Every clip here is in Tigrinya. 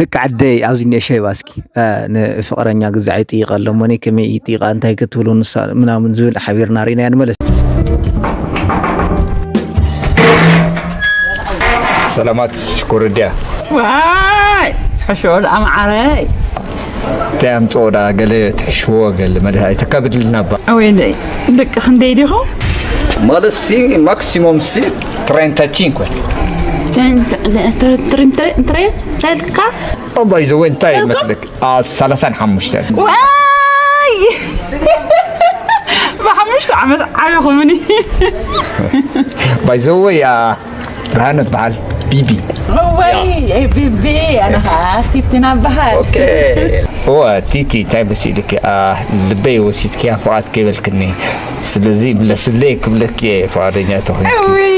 ደቂ ዓደይ ኣብዚ እኒአ ሸይባ እስኪ፣ እ፣ ንፍቕረኛ ግዛዕ ይጥይቐ ኣሎ እሞኒ ከመይ ይጥይቓ እንታይ ክትብሉ ንሳ ምናምን ዝብል ሓቢርና ርኢናያ ንመለስ። ሰላማት ሽኮር ድያ? ዋይ፣ ትሕሽዎ ደኣ መዓረይ። እንታይ ኣምጽኦ ደኣ ገለ ትሕሽዎ ገለ መድሃ ኣይተካብድልና እባ። ኣወይ ደይ፣ ደቂ ክንደይ ዲኹም? ማለት ሲ ማክሲሞም ሲ ትሬንታ ቺንኮ። ትሬንታ፣ ትሬንታ፣ ትሬንታ ተልካ? ባይ ዘ ወይ እንታይ ይመስለክ? አ፣ ሰላሳን ሓሙሽተ። ዋይ! ብሓሙሽተ ዓመት ዓቢኹምኒ። ባይ ዘ ወይ፣ አ፣ ብርሃነ በሃል ቢቢ። ወይ፣ ያ። ቢቢ፣ ኣነ ኸዓ ቲቲና በሃል። ኦኬ። እወ፣ ቲቲ፣ እንታይ መሲልኪ? አ፣ ልበይ ወሲድኪያ፣ ፍቓድ ከይበልክኒ። ስለዚ ምለስለይ ክብለኪ እየ፣ ፍቓደኛ ተኾይንኪ። እውይ፣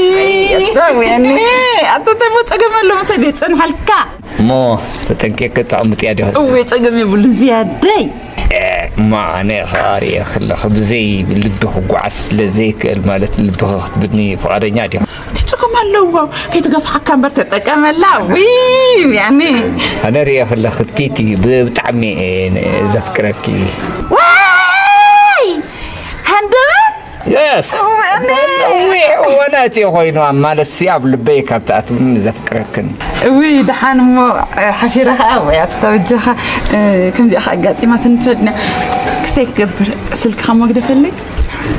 እውይ፣ ኣነ፣ ኣታ እንታይ ሞ ጸገም ኣሎ መሰለይ፣ ጽንሓልካ። እሞ ተጠንቂቂ ተቐምጥያ ዲኻ? እወ፣ ጸገም የብሉን ዝያደይ። እ፣ እማ ኣነ ኸኣ ርእየ ከለኹ ብዘይ ልቢ ክጓዓዝ ስለ ዘይክእል፣ ማለት ልብኺ ክትብድኒ ፍቓደኛ ዲኻ? እንታይ ጸገም ኣለዎ? ከይትገፍሓካ እምበር ተጠቀመላ። ውይ፣ ያኔ። ኣነ ርእየ ከለኹ ቲቲ ብጣዕሚ እየ ዘፍቅረኪ። ዋይ! ሃንደበት? የስ። እወ፣ እኔ። እወ፣ እወ፣ ናትዮ ኮይኑ፣ ማለት ሲ ኣብ ልበይ ካብ ትኣትውኒ ዘፍቅረክን። እውይ፣ ደሓን እሞ፣ እ፣ ሓፊረ ኸዓ፣ ወይ ኣታ በጃኻ፣ እ፣ ከምዚኣ ኸዓ ኣጋጢማትኒ ትፈልጥ እያ። ክስተይ ክገብር፣ ስልክኻ እሞ ግደፈለይ።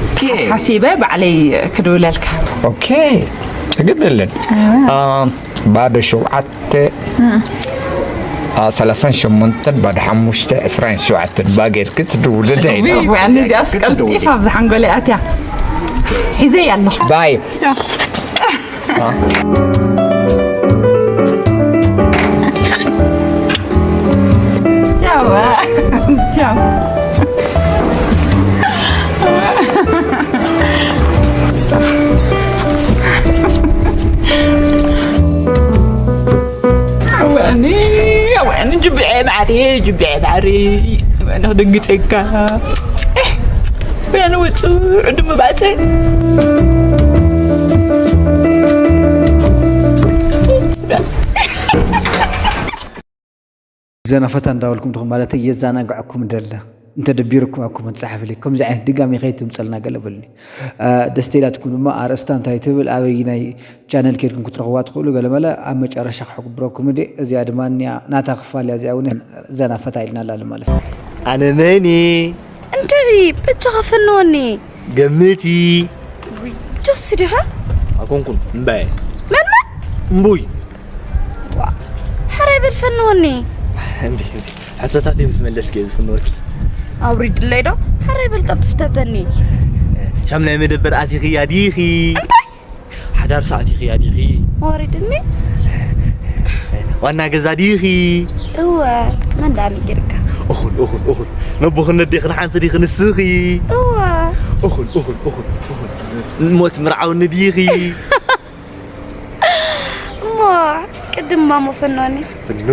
ኦኬ። ሓሲበ ባዕለይ ክድውለልካ። ኦኬ፣ ጸገም የለን። እወ። አ፣ ባዶ ሸውዓተ፣ እ። አ፣ ሰላሳን ሸሞንተን፣ ባዶ ሓሙሽተ፣ ዕስራን ሸውዓተን፣ ባጌር ክትድውልለይ ውይ፣ ነው። ውይ፣ ኣነ እዚኣስ ክትድውሊ። ቀልጢፋ ኣብዚ ሓንጎለይ ኣትያ። ሒዘያ ኣለኹ። ባይ። ቻው። ቻው። ቻው። ኣወኒ፣ ኣወኒ፣ ጅብዐ ማዕሪ፣ ጅብዐ ማዕሪ። ኣነ ክደንግጸካ። ኣነ ወጹ ዕድመ ባጸ። ዘና ፈታ እንዳበልኩም ትኹም ማለት የዛናግዐኩም ደለ። እንተ ደቢርኩም ኣብ ኮመንት ጸሓፍለይ። ከምዚ ዓይነት ድጋሚ ከይትምጸልና ገለ በሉኒ። እ፣ ደስ ተኢላትኩም ድማ ኣርእስታ እንታይ ትብል፣ ኣበይ ናይ ቻነል ኬድኩም ክትረኽቧ ትኽእሉ፣ ገለ መለ ኣብ መጨረሻ ክሕብረኩም እንዴ። እዚኣ ድማ እኒኣ ናታ ክፋል እያ፣ እዚኣ እውን ዘና ፈታ ኢልናላ ማለት። ኣነ መን እየ? እንድዒ፣ በጃኻ ፈንወኒ። ገምቲ። ውይ፣ ጆሲ ዲኻ? ኣኮንኩን፣ እምባየ። መን መን? እምቡይ። ዋ፣ ሕራይ በል ፈንወኒ። እምቢ፣ እምቢ። ሕቶታተይ ምስ መለስኪ እየ ዝፍንወኪ። ኣውሪድለይ ዶ? ሕራይ በል ቀልጥፍ ተተኒ። ሻም ናይ መደበር ኣቲኺያ ዲኺ? እንታይ? ሓዳር ሰዓት ኢኺ ኣዲኺ? ወሪድኒ? ዋና ገዛ ዲኺ? እወ፣ መን ደኣ ሚጊርካ? እኹል፣ እኹል፣ እኹል። ነቦኽን ነዴኽን ሓንቲ ዲኺ ንስኺ? እወ። እኹል፣ እኹል፣ እኹል፣ እኹል። ሞት ምርዓውኒ ዲኺ? እሞ፣ ቅድም ማሞ ፈኖኒ። ፍኑ።